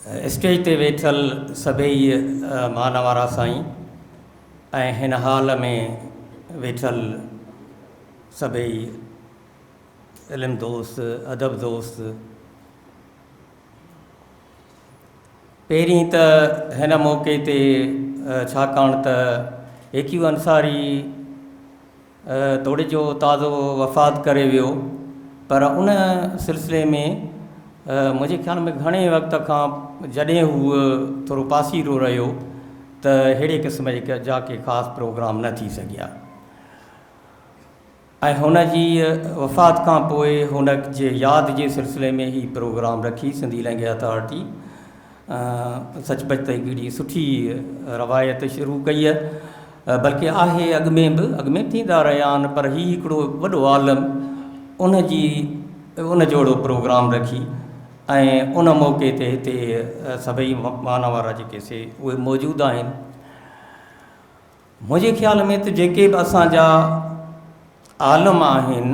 Stage تي ويٺل سڀئي مان وارا سائين ۽ هن هال ۾ ويٺل سڀئي علم دوست، ادب دوست، پهرين ته هن موقعي تي ڇاڪاڻ ته اي ڪيو انصاري توڙي جو تازو وفات ڪري ويو پر ان سلسلي ۾ منهنجي خيال ۾ گهڻي وقت کان جڏهن هو ٿورو پاسيرو رهيو ته اهڙي قسم جا ڪي خاص پروگرام نه ٿي سگهيا ۽ هن جي وفات کان پوء هن جي ياد جي سلسلي ۾ هي پروگرام رکي سنڌي لئنگيج اٿارٽي سچ پچ ته هڪڙي سٺي روايت شروع ڪئي آهي بلڪه آهي اڳ ۾ به اڳ ۾ به ٿيندا رهيا آهن پر هي هڪڙو وڏو عالم ان جي ان جهڙو پروگرام رکي ۽ ان موقعي تي هتي سڀئي مان وارا جيڪي سي اهي موجود آهن منهنجي خيال ۾ ته جيڪي به اسان جا عالم آهن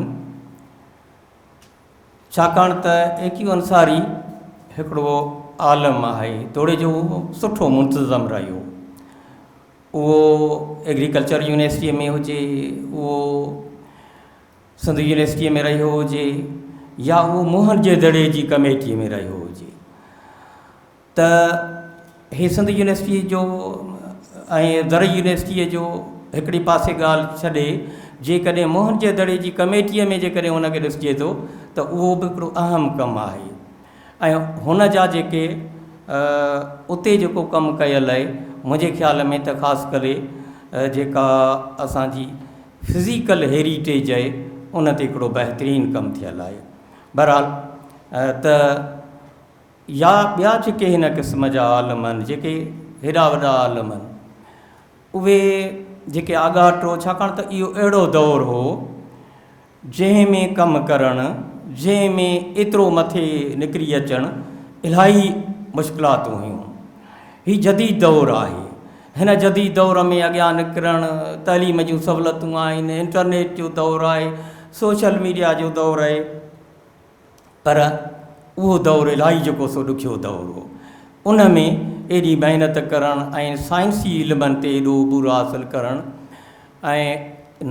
ڇاڪاڻ ته اي ڪيو انصاري هڪڙو عالم آهي توڙي جو هو سٺو منتظم رهيو اهو ايگريڪلچر يونيورسٽيء ۾ هجي اهو سنڌ يونيورسٽيء ۾ رهيو هجي يا اهو موهن جي دڙي جي ڪميٽيء ۾ رهيو هجي ته هي سنڌ يونيورسٽيء جو ۽ زرعي يونيورسٽيء جو هڪڙي پاسي ڳالهه ڇڏي جيڪڏهن موهن جي دڙي جي ڪميٽيء ۾ جيڪڏهن ان کي ڏسجي ٿو ته اهو به هڪڙو اهم ڪم آهي ۽ هن جا جيڪي اتي جيڪو ڪم ڪيل آهي منهنجي خيال ۾ ته خاص ڪري جيڪا اسان جي فزيڪل هيريٽيج آهي ان تي هڪڙو بهترين ڪم ٿيل آهي بهرحال ته يا ٻيا جيڪي هن قسم جا عالم آهن، جيڪي هيڏا وڏا عالم آهن، اهي جيڪي آڳاٽو، ڇاڪاڻ ته اهو اهڙو دور هو، جنهن ۾ ڪم ڪرڻ، جنهن ۾ ايترو مٿي نڪري اچڻ الاهي مشڪلاتون هيون. هي جديد دور آهي. هن جديد دور ۾ اڳيان نڪرڻ، تعليم جون سهولتون آهن، انٽرنيٽ جو دور آهي، سوشل ميڊيا جو دور آهي. پر اهو دور الاهي جيڪو سو ڏکيو دور هو. ان ۾ ايڏي محنت ڪرڻ ۽ سائنسي علمن تي ايڏو عبور حاصل ڪرڻ ۽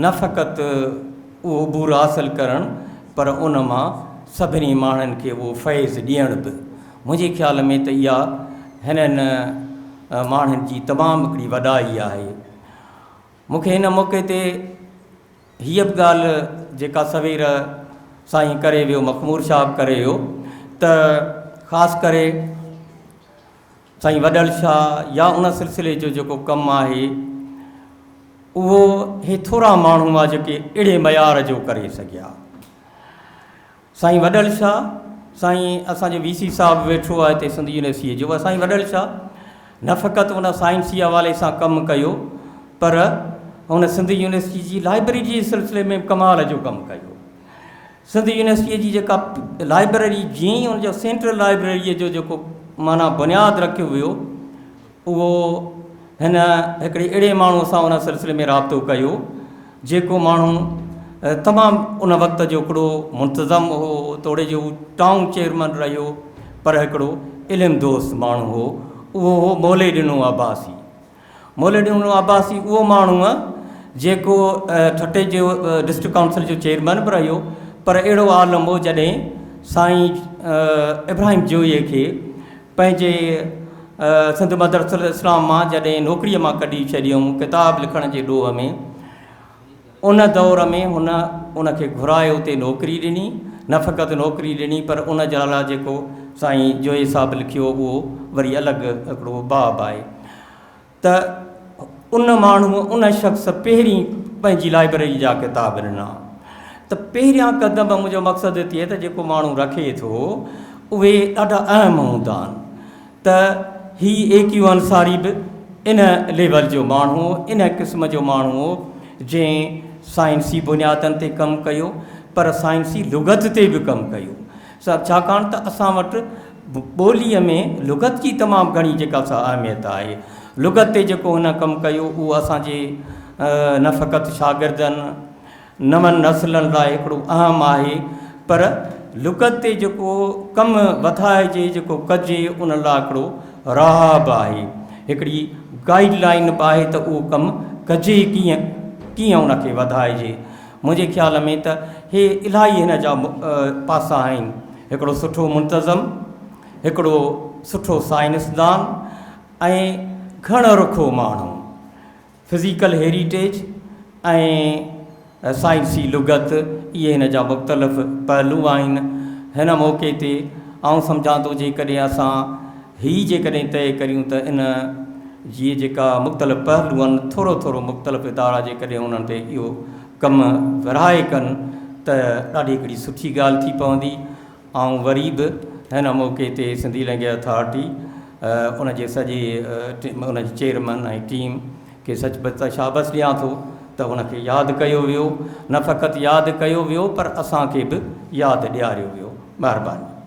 نه فقط اهو عبور حاصل ڪرڻ پر ان مان سڀني ماڻهن کي اهو فيض ڏيڻ به منهنجي خيال ۾ ته اها هنن ماڻهن جي تمام هڪڙي وڏائي آهي. مون کي هن موقعي تي هيء به ڳالهه جيڪا سوير سائين ڪري ويو، مخمور شاهه به ڪري ويو ته خاص ڪري سائين وڏل شاهه يا ان سلسلي جو جيڪو ڪم آهي اهو هي ٿورا ماڻهو هئا جيڪي اهڙي معيار جو ڪري سگهيا. سائين وڏل شاهه، سائين اسان جو وي سي صاحب ويٺو آهي هتي سنڌ يونيورسٽيء جو، سائين وڏل شاهه نه فقط ان سائنسي حوالي سان ڪم ڪيو پر هن سنڌ يونيورسٽي جي لائبرري جي سلسلي ۾ به ڪمال جو ڪم ڪيو. سنڌ يونيورسٽيء جي جيڪا لائبرري جيئن ئي ان جو سينٽرل لائبرريء جو جيڪو معنيٰ بنياد رکيو ويو اهو هن هڪڙي اهڙي ماڻهوء سان ان سلسلي ۾ رابطو ڪيو جيڪو ماڻهو تمام ان وقت جو هڪڙو منتظم هو، توڙي جو هو ٽائون چيئرمن رهيو پر هڪڙو علم دوست ماڻهو هو، اهو هو مولي ڏنو عباسي. مولي ڏنو عباسي اهو ماڻهو جيڪو ٺٽي جو ڊسٽرڪٽ ڪائونسل جو چيئرمن به رهيو پر اهڙو عالم هو جڏهن سائين ابراهيم جويي کي پنهنجي سنڌ مدرسة الاسلام مان جڏهن نوڪريء مان ڪڍي ڇڏيائون ڪتاب لکڻ جي ڏوهه ۾، ان دور ۾ هن ان کي گهرائي اتي نوڪري ڏني، نه فقط نوڪري ڏني پر ان جي لاء جيڪو سائين جويي صاحب لکيو اهو وري الڳ هڪڙو باب آهي. ته ان ماڻهوء، ان شخص پهرين پنهنجي لائبريري جا ڪتاب ڏنا ته پهريان قدم منهنجو مقصد ٿئي ته جيڪو ماڻهو رکي ٿو اهي ڏاڍا اهم هوندا آهن ته هي اي ڪيو انصاري به ان ليول جو ماڻهو هو، ان قسم جو ماڻهو هو جنهن سائنسي بنيادن تي ڪم ڪيو پر سائنسي لغت تي به ڪم ڪيو. ڇاڪاڻ ته اسان وٽ ٻوليء ۾ لغت جي تمام گهڻي جيڪا سا اهميت آهي. لغت تي جيڪو هن ڪم ڪيو اهو اسان جي نه فقط شاگردن، نون نسلن لاء هڪڙو اهم آهي پر لغت تي جيڪو ڪم وڌائجي جيڪو ڪجي ان لاء هڪڙو راهه به آهي، هڪڙي گائيڊ لائين به آهي ته اهو ڪم ڪجي ڪيئن، ڪيئن ان کي وڌائجي. منهنجي خيال ۾ ته هي الاهي هن جا پاسا آهن، هڪڙو سٺو منتظم، هڪڙو سٺو سائنسدان ۽ گهڻ رخو ماڻهو. فزيڪل هيريٽيج ۽ سائنسي لغت اهي هن جا مختلف پهلو آهن. هن موقعي تي آئون سمجهان ٿو جيڪڏهن اسان هي جيڪڏهن طئي ڪريون ته ان جي جيڪا مختلف پهلو آهن ٿورو ٿورو مختلف ادارا جيڪڏهن انهن تي اهو ڪم ورهائي ڪن ته ڏاڍي هڪڙي سٺي ڳالهه ٿي پوندي. آئون وري به هن موقعي تي سنڌي لئنگئيج اٿارٽي ان جي سڄي ان جي چيئرمن ۽ ٽيم کي سچ پچ ته شابس ڏيان ٿو ته ان کي ياد ڪيو ويو نه فقط ياد ڪيو ويو پر اسان کي به ياد ڏياريو ويو. مهرباني.